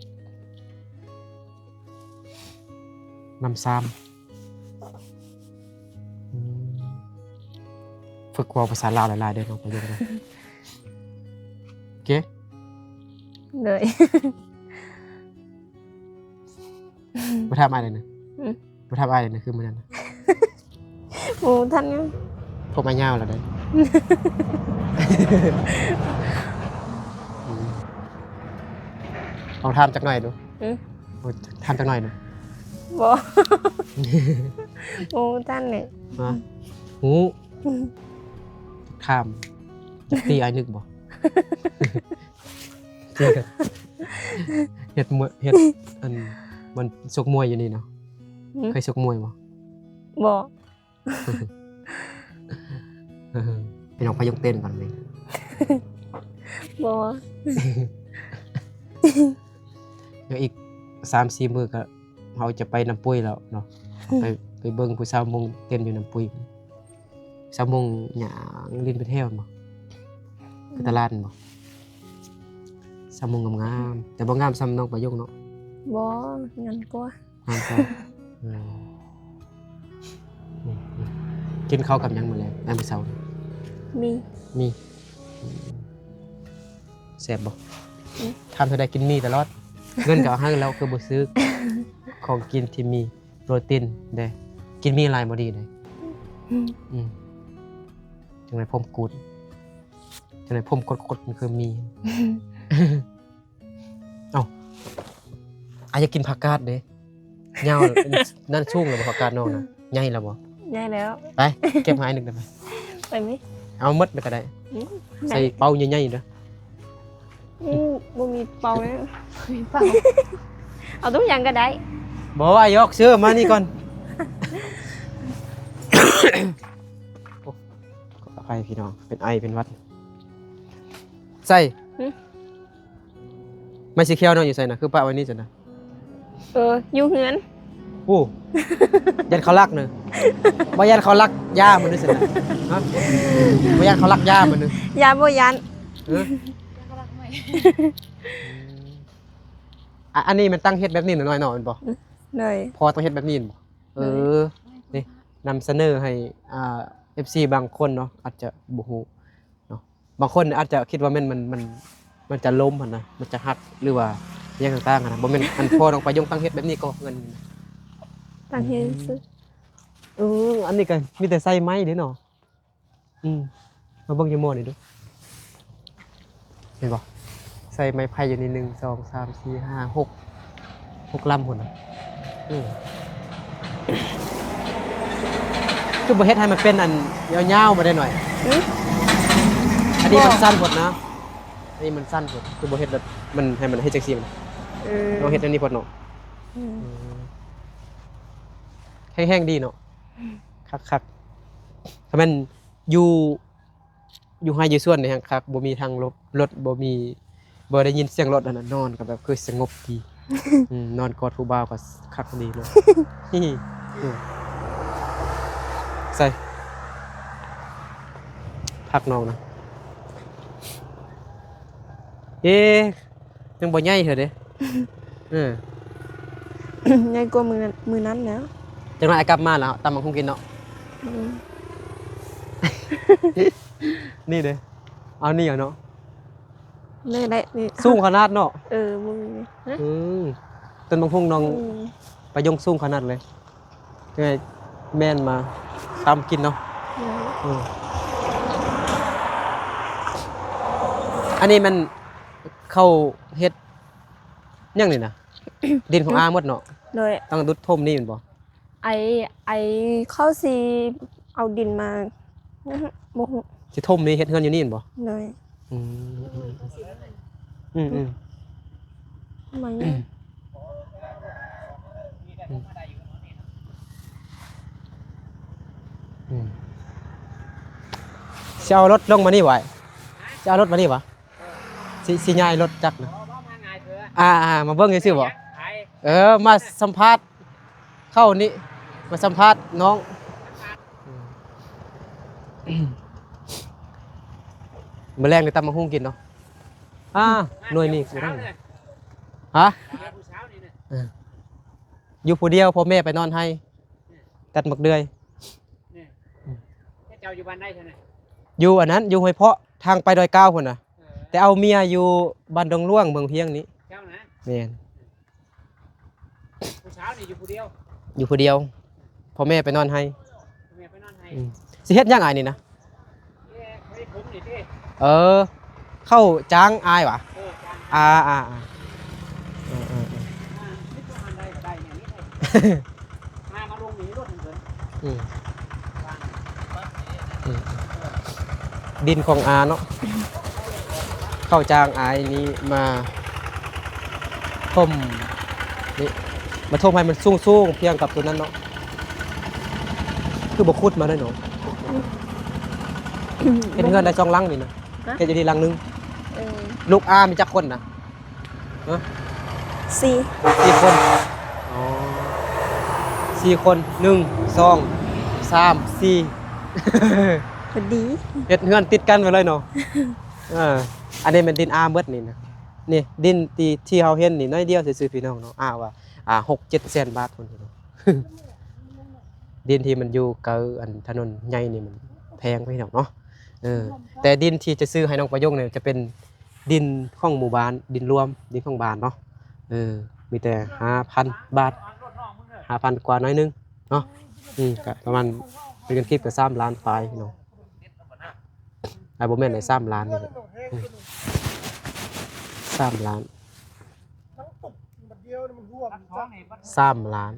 ນ້ຳຊາມ. ອືມ ຝຶກເວົ້າພາສາລາວຫຼາຍໆ ເດີ້ ນ້ອງປະໂຫຍກນະ. ໂອເຄ. ໂດຍ. ບໍ່ຖາມອ້າຍເລີຍນະ. ອືມ. ບໍ່ຖາມອ້າຍເລີຍນະ ຄືມື້ນັ້ນນະ. ບໍ່ທັນຍັງ. ຜົມອ້າຍຍາວແລ້ວເດ້. ອືມ. ລອງຖາມຈັກໜ້ອຍດູ. ອືມ. ໂອ້ຍ ຖາມຈັກໜ້ອຍດູ. ບໍ່. ບໍ່ທັນເລີຍ. ຮະ? ຮູ້. ອືມ. ຖາມ ຢາກຕີອ້າຍນຶກບໍ່? ເຮັດມວຍ ເຮັດ ອັນ ມັນຊົກມວຍຢູ່ນີ້ເນາະ. ຫືມ? ເຄີຍຊົກມວຍບໍ່? ບໍ່. ໃຫ້ນ້ອງພະຍົງເຕັ້ນກ່ອນເວີຍ. ບໍ່. ຍັງອີກສາມສີ່ມື້ກໍເຮົາຈະໄປນ້ຳປຸ້ຍແລ້ວເນາະ. ໄປ ໄປເບິ່ງຜູ້ສາວມົ້ງເຕັ້ນຢູ່ນ້ຳປຸ້ຍ. ສາວມົ້ງຍ່າງຫຼິ້ນໄປແຖວແມ່ນບໍ່? ຄືຕະຫຼາດແມ່ນບໍ່? ສາວມົ້ງງາມໆ ແຕ່ບໍ່ງາມສ່ຳນ້ອງປະໂຫຍກເນາະ. ບໍ່ ງາມກວ່າ. ງາມກວ່າ. ເອີ ນີ້ ນີ້ ກິນເຂົ້າກັບຫຍັງມື້ແລງ ຍາມເຊົ້າ? ໝີ່. ໝີ່. ອືມ. ແຊບບໍ່? ອືມ. ຖາມເທົ່າໃດກິນໝີ່ຕະຫຼອດ. ເງິນກໍເອົາໃຫ້ແລ້ວ ຄືບໍ່ຊື້ຂອງກິນທີ່ມີໂປຣຕີນເດ້. ກິນໝີ່ຫຼາຍບໍ່ດີເດ້. ອືມ. ອືມ. ຈັ່ງໃດຜົມກູດ ຈັ່ງໃດຜົມກົດໆ ມັນຄືໝີ່. ເອົ້າ ອ້າຍຢາກກິນຜັກກາດເດ້. ຍາວ ນັ້ນສູງແລ້ວບໍ່ ຜັກກາດນ້ອງນະ? ໃຫຍ່ແລ້ວບໍ່? ໃຫຍ່ແລ້ວ. ໄປ ເກັບໃຫ້ອ້າຍໜຶ່ງໄດ້ໄໝ? ໄປມີ. ເອົາໝົດເລີຍກໍໄດ້. ອືມ. ໃສ່ເປົາໃຫຍ່ໆເດີ້. ອືມ ບໍ່ມີເປົາເລີຍ. ມີເປົາ. ເອົາທຸກຢ່າງກໍໄດ້. ບໍ່ ອ້າຍຢອກຊື່ ມານີ້ກ່ອນ. ໂອ້ ຂໍອະໄພພີ່ນ້ອງ ເປັນໄອເປັນຫວັດ. ໃສ່. ຫື? ໄມ້ສີຂຽວນ້ອງຢູ່ໃສນະ? ຄືປະໄວ້ນີ້ຊັ້ນນະ? ເອີ ຢູ່ເຮືອນ. ໂອ້ ຢ້ານເຂົາລັກເນີ. ບໍ່ຢ້ານເຂົາລັກຢາມື້ນີ້ຊັ້ນນະ? ຮະ? ບໍ່ຢ້ານເຂົາລັກຢາມື້ນີ້? ຢ້ານບໍ່ຢ້ານ. ເອີ ຢ້ານເຂົາລັກໄມ້. ອືມ. ອາ ອັນນີ້ແມ່ນຕັ້ງເຮັດແບບນີ້ນ້ອຍໆເນາະ ແມ່ນບໍ່? ອືມ ໂດຍ. ພໍ່ຕ້ອງເຮັດແບບນີ້ແມ່ນບໍ່? ເອີ ໂດຍ. ນີ້ນຳສະເໜີໃຫ້ ອ່າ ເອັຟຊີບາງຄົນເນາະ ອາດຈະບໍ່ຮູ້ເນາະ. ບາງຄົນອາດຈະຄິດວ່າແມ່ນ ມັນ ມັນ ມັນຈະລົ້ມຫັ້ນນະ ມັນຈະຫັກ ຫຼືວ່າຫຍັງຕ່າງໆຫັ້ນນະ. ບໍ່ແມ່ນ ອັນພໍ່ນ້ອງປະຍົງຕັ້ງເຮັດແບບນີ້ກໍເຮືອນ ຕັ້ງເຮັດຊື່. ອືມ ອັນນີ້ກໍມີແຕ່ໃຊ້ໄມ້ເດ້ເນາະ. ອືມ ມາເບິ່ງຢູ່ໝໍ້ນີ້ດູ ເຫັນບໍ່? ໃສ່ໄມ້ໄຜ່ຢູ່ນີ້ ໜຶ່ງ ສອງ ສາມ ສີ່ ຫ້າ ຫົກ ຫົກລຳພຸ້ນນະ. ອືມ ຄືບໍ່ເຮັດໃຫ້ມັນເປັນອັນຍາວໆ ມາໄດ້ໜ້ອຍ? ຫື? ອັນນີ້ມັນສັ້ນໂພດນະ ອັນນີ້ມັນສັ້ນໂພດ ຄືບໍ່ເຮັດແບບມັນ ໃຫ້ມັນເຮັດຈັ່ງຊີ້ມັນ. ເອີ ລອງເຮັດອັນນີ້ໂພດເນາະ. ອືມ ອືມ ແຮງໆ ດີເນາະ. ຄັກໆ ຖ້າແມ່ນຢູ່ ຢູ່ໄຮ່ຢູ່ສວນນີ້ແຮງຄັກ ບໍ່ມີທາງລົດ ລົດບໍ່ມີ ບໍ່ໄດ້ຍິນສຽງລົດຫັ້ນນະ ນອນກໍແບບຄືສະຫງົບດີ. ອືມ ນອນກອດຜູ້ບ່າວກໍຄັກດີເນາະ. ອືມ ໃສ່ ພັກນ້ອງນະ. ເອ ຍັງບໍ່ໃຫຍ່ເທື່ອເດ້. ເອີ ໃຫຍ່ກວ່າມື້ ມື້ນັ້ນແລ້ວ. ຈັກໜ້ອຍອ້າຍກັບມາແລ້ວ ຕຳບັກຫຸ່ງກິນເນາະ. ອືມ ນີ້ເດ້ ເອົານີ້ເນາະ. ນີ້ແຫຼະ ນີ້ ສູງຂະໜາດເນາະ. ເອີ ບໍ່ມີ. ຫະ? ອືມ ຕົ້ນບັກຫຸ່ງນ້ອງ ອືມ ປະຍົງສູງຂະໜາດເລີຍ. ຈັ່ງໃດແມ່ນມາຕຳກິນເນາະ. ເອີ ເອີ ອັນນີ້ມັນເຂົາເຮັດຫຍັງນີ້ນະ? ດິນຂອງ ຫື ອາໝົດເນາະ. ໂດຍ ຕ້ອງດຸດຖົມນີ້ແມ່ນບໍ່? ໄອ້ ໄອ້ເຂົາຊິເອົາດິນມາ ອືຮຶ ບໍ່ຮູ້ ຊິຖົມນີ້ເຮັດເຮືອນຢູ່ນີ້ແມ່ນບໍ່? ໂດຍ ອືມ ອືມ ອືມ ອືມ ມາຫຍັງ? ອືມ ອືມ ຊິເອົາລົດລົງມານີ້ຫວາ? ຊິເອົາລົດມານີ້ຫວາ? ຊິ ຊິຍ້າຍລົດຈັກນະ? ອ່າໆ ມາເບິ່ງຊື່ໆບໍ່? ເອີ ມາສຳພາດ ເຂົ້ານີ້ ມາສຳພາດນ້ອງ ມື້ແລງໄດ້ຕຳບັກຫຸ່ງກິນເນາະ. ອ່າ ໜ່ວຍນີ້ ຮະ? ເອີ ຢູ່ຜູ້ດຽວ ພໍ່ແມ່ໄປນອນໄຮ່ ຕັດໝາກເດືອຍ. ເຈົ້າຢູ່ບ້ານໃດຊັ້ນນະ? ຢູ່ອັນນັ້ນ ຢູ່ຫ້ວຍເພາະ ທາງໄປດອຍກາວພຸ້ນນະ. ເອີ ແຕ່ເອົາເມຍຢູ່ບ້ານດົງຫຼວງ ເມືອງພຽງນີ້. ເຈົ້ານະ? ແມ່ນ. ຜູ້ສາວນີ້ຢູ່ຜູ້ດຽວ? ຢູ່ຜູ້ດຽວ ພໍ່ແມ່ໄປນອນໄຮ່. ພໍ່ແມ່ໄປນອນໄຮ່. ອືມ ຊິເຮັດຫຍັງອ້າຍນີ້ນະ? ເອີ ເຂົ້າຈ້າງອ້າຍຫວາ? ເອີ ຈ້າງ ອ່າໆ ເອີໆ ເອີໆ ອືມ ອືມ ດິນຂອງອາເນາະ ເຂົ້າຈ້າງອານີ້ມາຖົມ ນີ້ ມາຖົມໃຫ້ມັນສູງໆ ພຽງກັບຕົວນັ້ນເນາະ. ຄືບໍ່ຂຸດມາໄດ້ເນາະ? ອືມ ເຮັດເຮືອນໄດ້ສອງຫຼັງນີ້ນະ. ຮະ? ເຮັດຢູ່ທີ່ຫຼັງໜຶ່ງ. ເອີ ລູກອາມີຈັກຄົນນະ? ຮະ? ສີ່ ສີ່ຄົນ. ອໍ ສີ່ຄົນ ໜຶ່ງ ສອງ ສາມ ສີ່ ພໍດີ ເຮັດເຮືອນຕິດກັນໄປເລີຍເນາະ. ເອີ ອັນນີ້ແມ່ນດິນອາໝົດນີ້ນະ. ນີ້ດິນທີ່ ທີ່ເຮົາເຫັນນີ້ໜ້ອຍດຽວຊື່ໆ ພີ່ນ້ອງເນາະ. ອາວ່າ ອ່າ ຫົກເຈັດແສນບາດພຸ້ນພີ່ນ້ອງ. ດິນທີ່ມັນຢູ່ໃກ້ອັນຖະໜົນໃຫຍ່ນີ້ມັນແພງພີ່ນ້ອງເນາະ. ເອີ ແຕ່ດິນທີ່ຈະຊື້ໃຫ້ນ້ອງປະຍົງນີ້ຈະເປັນດິນຂອງໝູ່ບ້ານ ດິນລວມ ດິນຂອງບ້ານເນາະ. ເອີ ມີແຕ່ຫ້າພັນບາດ ຫ້າພັນກວ່າໜ້ອຍໜຶ່ງເນາະ. ອືມ ກະປະມານເປັນເງິນກີບກະສາມລ້ານປາຍພີ່ນ້ອງ. ອາ ບໍ່ແມ່ນໄດ ສາມລ້ານນີ້ແຫຼະ. ອືມ ສາມລ້ານ ສາມລ້ານ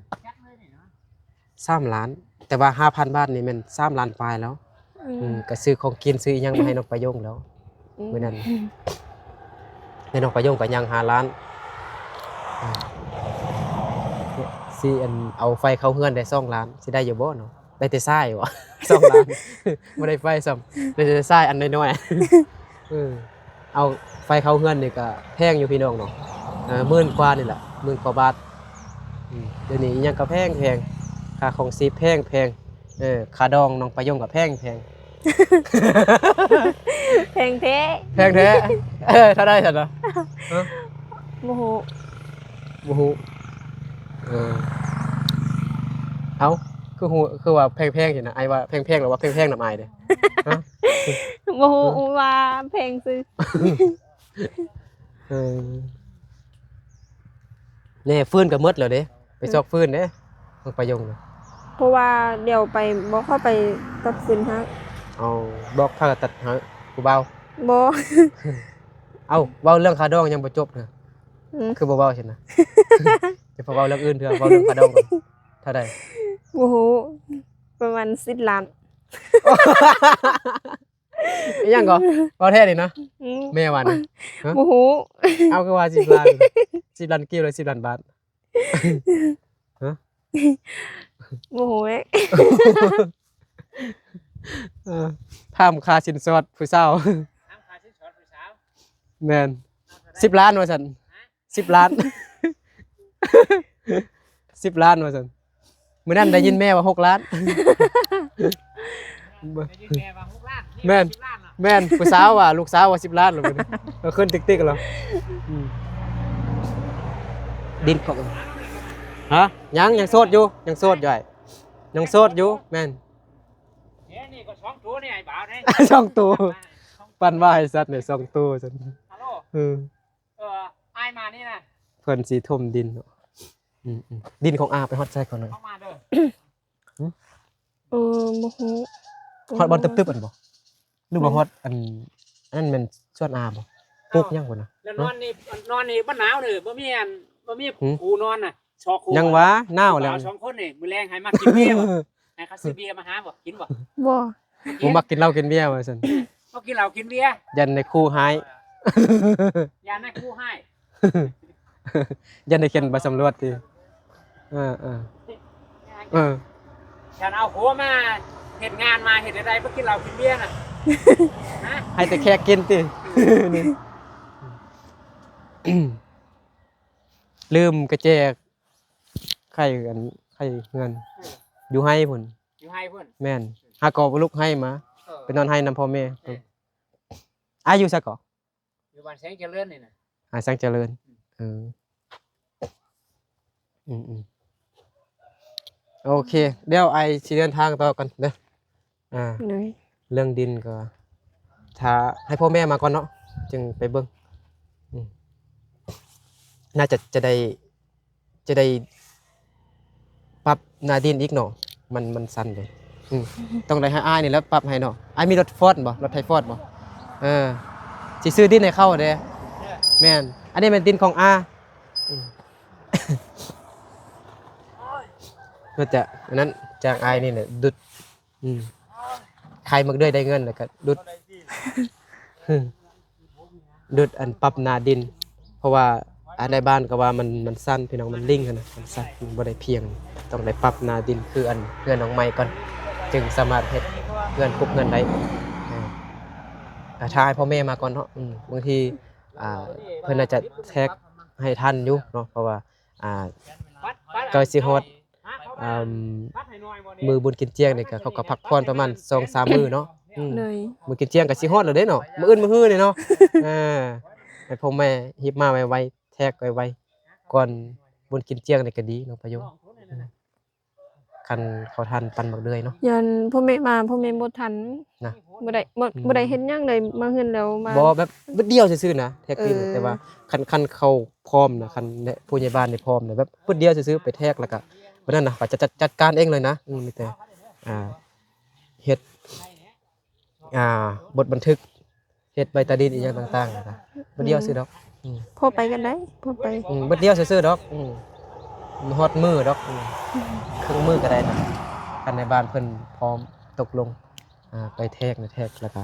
ສາມລ້ານ ແຕ່ວ່າຫ້າພັນບາດນີ້ແມ່ນສາມລ້ານປາຍແລ້ວ. ອືມ ອືມ ກະຊື້ຂອງກິນຊື້ອີ່ຫຍັງມາໃຫ້ນ້ອງປະໂຢງແລ້ວ. ອືມ ມື້ນັ້ນ ໃຫ້ນ້ອງປະໂຢງກະຍັງຫ້າລ້ານ. ອືມ ຊິອັນເອົາໄຟເຂົ້າເຮືອນໄດ້ສອງລ້ານ ຊິໄດ້ຢູ່ບໍ່ເນາະ? ໄດ້ແຕ່ຊາຍບໍ? ສອງລ້ານ ບໍ່ໄດ້ໄຟຊ້ຳ ໄດ້ແຕ່ຊາຍອັນນ້ອຍໆ. ເອີ ເອົາໄຟເຂົ້າເຮືອນນີ້ກະແພງຢູ່ພີ່ນ້ອງເນາະ. ເອີ ໝື່ນກວ່ານີ້ແຫຼະ ໝື່ນກວ່າບາດ. ອືມ ດຽວນີ້ອີ່ຫຍັງກະແພງໆ ຄ່າຄອງຊີບແພງໆ. ເອີ ຄ່າດອງນ້ອງປະໂຢງກະແພງໆ. ແພງແທ້ ແພງແທ້. ເອີ ເທົ່າໃດຊັ້ນນະ? ຮະ? ບໍ່ຮູ້ ບໍ່ຮູ້. ເອີ ເອົ້າ ຄືຮູ້ ຄືວ່າແພງໆ ຊີ້ນະ ອ້າຍວ່າແພງໆ ຫຼືວ່າແພງໆ ນຳອ້າຍເດ້? ຮະ? ບໍ່ຮູ້ ຮະ? ຮູ້ວ່າແພງຊື່. ເອີ ແນ່ ຟືນກໍໝົດແລ້ວເດ້ ໄປຊອກຟືນເດ້ ນ້ອງປະໂຢງນະ. ເພາະວ່າດຽວໄປ ບໍ່ຄ່ອຍໄປຕັດຟືນໃຫ້. ເອົາ ບອກໃຜຕັດໃຫ້ ຜູ້ບ່າວ? ບໍ່. ເອົ້າ ເວົ້າເລື່ອງຄ່າດອງຍັງບໍ່ຈົບນະ. ອືມ ຄືບໍ່ເວົ້າຊັ້ນນະ? ຈະໄປເວົ້າເລື່ອງອື່ນເທື່ອ ເວົ້າເລື່ອງຄ່າດອງກ່ອນ. ເທົ່າໃດ? ບໍ່ຮູ້ ປະມານສິບລ້ານ. ອີ່ຫຍັງກໍ? ເວົ້າແທ້ນີ້ນະ? ອືມ ແມ່ວ່ານະ? ຮະ? ບໍ່ຮູ້. ເອົາ ຄືວ່າສິບລ້ານ ສິບລ້ານກີບ ຫຼື ສິບລ້ານບາດ? ຮະ? ບໍ່ຮູ້ເດ້. ເອີ ຖາມຄ່າສິນສອດຜູ້ສາວ. ຖາມຄ່າສິນສອດຜູ້ສາວ? ແມ່ນ ສິບລ້ານວ່າຊັ້ນ. ຮະ? ສິບລ້ານ ສິບລ້ານວ່າຊັ້ນ. ມື້ນັ້ນໄດ້ຍິນແມ່ວ່າຫົກລ້ານ. ໄດ້ຍິນແມ່ວ່າຫົກລ້ານ ນີ້ ແມ່ນ ສິບລ້ານເນາະ. ແມ່ນ ຜູ້ສາວວ່າ ລູກສາວວ່າສິບລ້ານແລ້ວບັດນີ້ ກໍຂຶ້ນຕິກໆແລ້ວ. ອືມ ດິນຂອງ ຮະ? ຍັງ ຍັງໂສດຢູ່ ຍັງໂສດຢູ່ອ້າຍ ຍັງໂສດຢູ່. ແມ່ນ ເອີ ນີ້ກໍສອງໂຕນີ້ອ້າຍບ່າວນີ້ ສອງໂຕ ປັ່ນວ່າໃຫ້ສັດນີ້ສອງໂຕຊັ້ນ. ຮາໂລ ເອີ ເອີ ອ້າຍມານີ້ນະ ເພິ່ນຊິຖົມດິນເນາະ. ອືມໆ ດິນຂອງອາໄປຮອດໃສກ່ອນນະ? ເຂົ້າມາເດີ. ຫຶ? ເອີ ບໍ່ຮູ້ ຮອດບ່ອນຕຶບໆ ອັນບໍ່? ຫຼືວ່າຮອດອັນ ອັນນັ້ນແມ່ນສວນອາບໍ່? ປູກຫຍັງພຸ້ນນະ? ແລ້ວນອນນີ້ ນອນນີ້ມັນໜາວເດີ ບໍ່ມີອັນ ບໍ່ມີ ຫື? ປູນອນນະ. ຊອກຄູ່ ຍັງວ່າໜາວແລ້ວ ສອງຄົນນີ້ ມື້ແລງໃຫ້ມາກິນເບຍບໍ່? ໃຫ້ເຂົາຊື້ເບຍມາຫາບໍ່? ກິນບໍ່? ບໍ່ ບໍ່ມັກກິນເຫຼົ້າກິນເບຍວ່າຊັ້ນ. ບໍ່ກິນເຫຼົ້າກິນເບຍ ຢ້ານໄດ້ຄູ່ຮ້າຍ ຢ້ານໄດ້ຄູ່ຮ້າຍ ຢ້ານໄດ້ເຂັນໄປສຳຫຼວດຕິ. ເອີໆ ເອີ ຄັນເອົາຜົວມາເຮັດງານ ມາເຮັດໃດໆ ບໍ່ກິນເຫຼົ້າກິນເບຍນະ ຮະ? ໃຫ້ແຕ່ແຂກກິນຕິ. ລືມກະແຈໄຂ່ ອັນ ໄຂ່ເຮືອນ ເອີ ຢູ່ໄຮ່ພຸ້ນ ຢູ່ໄຮ່ພຸ້ນ. ແມ່ນ ຫາກໍລຸກໄຮ່ມາ ເອີ ໄປນອນໄຮ່ນຳພໍ່ແມ່. ເອີ ອາ ຢູ່ໃສກໍ? ຢູ່ບ້ານແສງຈະເລີນນີ້ນະ. ອາ ແສງຈະເລີນ ອືມ ເອີ ອືມໆ ໂອເຄ ດຽວອ້າຍຊິເດີນທາງຕໍ່ກ່ອນເດີ. ອ່າ ໂດຍ ເລື່ອງດິນກໍຖ້າໃຫ້ພໍ່ແມ່ມາກ່ອນເນາະ ຈຶ່ງໄປເບິ່ງ. ອືມ ໜ້າຈະ ຈະໄດ້ ຈະໄດ້ປັບໜ້າດິນອີກເນາະ ມັນ ມັນສັ່ນເດ້. ອືມ ຕ້ອງໄດ້ໃຫ້ອ້າຍນີ້ແຫຼະປັບໃຫ້ເນາະ. ອ້າຍມີລົດຟອດບໍ່? ລົດໄຖຟອດບໍ່? ເອີ ຊິຊື້ດິນໃຫ້ເຂົາເດ້. ແມ່ນ ອັນນີ້ແມ່ນດິນຂອງອາ. ອືມ ກໍຈະ ອັນນັ້ນ ຈາກອ້າຍນີ້ແຫຼະດຸດ ອືມ ຂາຍໝາກເດືອຍໄດ້ເງິນ ແລ້ວກໍດຸດ ດຸດອັນປັບໜ້າດິນ ເພາະວ່າ ອາ ໃນບ້ານກໍວ່າມັນ ມັນສັ່ນ ພີ່ນ້ອງ ມັນລິ້ງຫັ້ນນະ ມັນສັ່ນ ມັນບໍ່ໄດ້ພຽງ ຕ້ອງໄດ້ປັບໜ້າດິນ ຄືອັນເຮືອນຫຼັງໃໝ່ກ່ອນ ຈຶ່ງສາມາດເຮັດເຮືອນປຸກເຮືອນໄດ້. ເອີ ຖ້າໃຫ້ພໍ່ແມ່ມາກ່ອນເນາະ ອືມ ບາງທີ ອ່າ ເພິ່ນອາດຈະແທກໃຫ້ທັນຢູ່ເນາະ ເພາະວ່າ ອ່າ ໃກ້ຊິຮອດ ອ່າ ມື້ບຸນກິນຈຽງນີ້ກໍ ເຂົາກໍພັກຜ່ອນປະມານສອງສາມມື້ເນາະ. ອືມ ໂດຍ ມື້ກິນຈຽງກໍຊິຮອດແລ້ວເດ້ເນາະ ມື້ອື່ນມື້ຮືນີ້ເນາະ. ເອີ ໃຫ້ພໍ່ແມ່ຮີບມາໄວໆ ແທກໄວໆ ກ່ອນບຸນກິນຈຽງນີ້ກໍດີເນາະປະໂຍງ. ອືມ ຄັນເຂົາທັນປັ່ນບັກເດືອຍເນາະ ຢ້ານພໍ່ແມ່ມາ ພໍ່ແມ່ບໍ່ທັນນະ ບໍ່ໄດ້ ບໍ່ ອືມ ບໍ່ໄດ້ເຮັດຫຍັງເລີຍ ມາເຮືອນແລ້ວມາ ບໍ່ ແບບບຶດດຽວຊື່ໆນະ ແທກດິນ. ເອີ ແຕ່ວ່າຄັນ ຄັນເຂົາພ້ອມນະ ຄັນຜູ້ໃຫຍ່ບ້ານນີ້ພ້ອມນະ ແບບບຶດດຽວຊື່ໆ ໄປແທກ ແລ້ວກະບັດນັ້ນນະ ເຂົາຈະຈັດ ຈັດການເອງເລີຍນະ. ອືມ ມີແຕ່ ອ່າ ເຮັດ ອ່າ ບົດບັນທຶກ ເຮັດໃບຕາດິນອີ່ຫຍັງຕ່າງໆ ນະ ບຶດດຽວຊື່ດອກ. ອືມ ພໍໄປກັນໄດ້ ພໍໄປ ອືມ ບຶດດຽວຊື່ໆດອກ. ອືມ ຮອດມື້ດອກ. ອືມ ອືມ ເຄິ່ງມື້ກໍໄດ້ນະ ຄັນໃນບ້ານເພິ່ນພ້ອມຕົກລົງ ອ່າ ໄປແທກນະ ແທກ ແລ້ວກໍ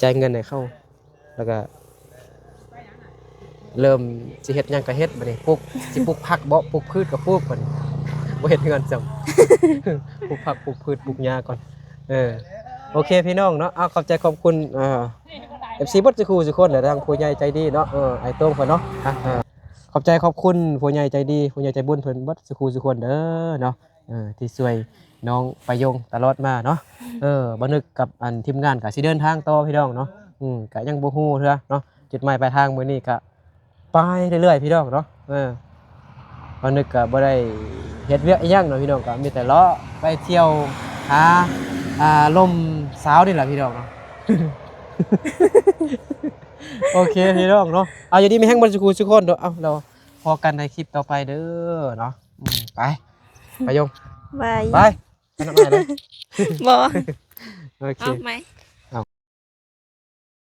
ຈ່າຍເງິນໃຫ້ເຂົາ ແລ້ວກໍເລີ່ມຊິເຮັດຫຍັງກໍເຮັດ. ບັດນີ້ປູກ ຊິປູກຜັກບໍ ປູກພືດກໍປູກ. ບັດນີ້ບໍ່ເຮັດເຮືອນຊ້ຳ ປູກຜັກ ປູກພືດ ປູກຫຍ້າກ່ອນ. ເອີ ໂອເຄພີ່ນ້ອງເນາະ ເອົາ ຂອບໃຈຂອບຄຸນ ເອີ ເອັຟຊີ ເບິດສູ່ຄູ່ສູ່ຄົນ ແລະ ທາງຜູ້ໃຫຍ່ໃຈດີເນາະ ເອີ ອ້າຍໂຕ້ງເພິ່ນເນາະ. ອ່າ ຂອບໃຈຂອບຄຸນຜູ້ໃຫຍ່ໃຈດີ ຜູ້ໃຫຍ່ໃຈບຸນເພິ່ນເບິດສູ່ຄູ່ສູ່ຄົນເດີເນາະ ເອີ ທີ່ຊ່ວຍນ້ອງປາຍົງຕະຫຼອດມາເນາະ. ເອີ ບ່າວນຶກກັບອັນທີມງານກໍຊິເດີນທາງຕໍ່ພີ່ນ້ອງເນາະ. ອືມ ກໍຍັງບໍ່ຮູ້ເທື່ອເນາະ ຈຸດໝາຍປາຍທາງມື້ນີ້ກໍ ໄປເລື້ອຍໆ ພີ່ນ້ອງເນາະ. ເອີ ບ່າວນຶກກໍບໍ່ໄດ້ເຮັດວຽກອີ່ຫຍັງເນາະພີ່ນ້ອງ ກໍມີແຕ່ເລາະໄປທ່ຽວຫາ ອ່າ ລົມສາວນີ້ແຫຼະພີ່ນ້ອງເນາະ. ໂອເຄພີ່ນ້ອງເນາະ ເອົາ ຢູ່ດີມີແຮງເບິດສູ່ຄູ່ສູ່ຄົນເດີ. ເອົາ ແລ້ວພໍ້ກັນໃນຄລິບຕໍ່ໄປເດີເນາະ. ອືມ ໄປ ປາຍົງ ບາຍ ໄປ ໄປນຳອ້າຍເດີ. ບໍ່ ໂອເຄ ເອົາໃໝ່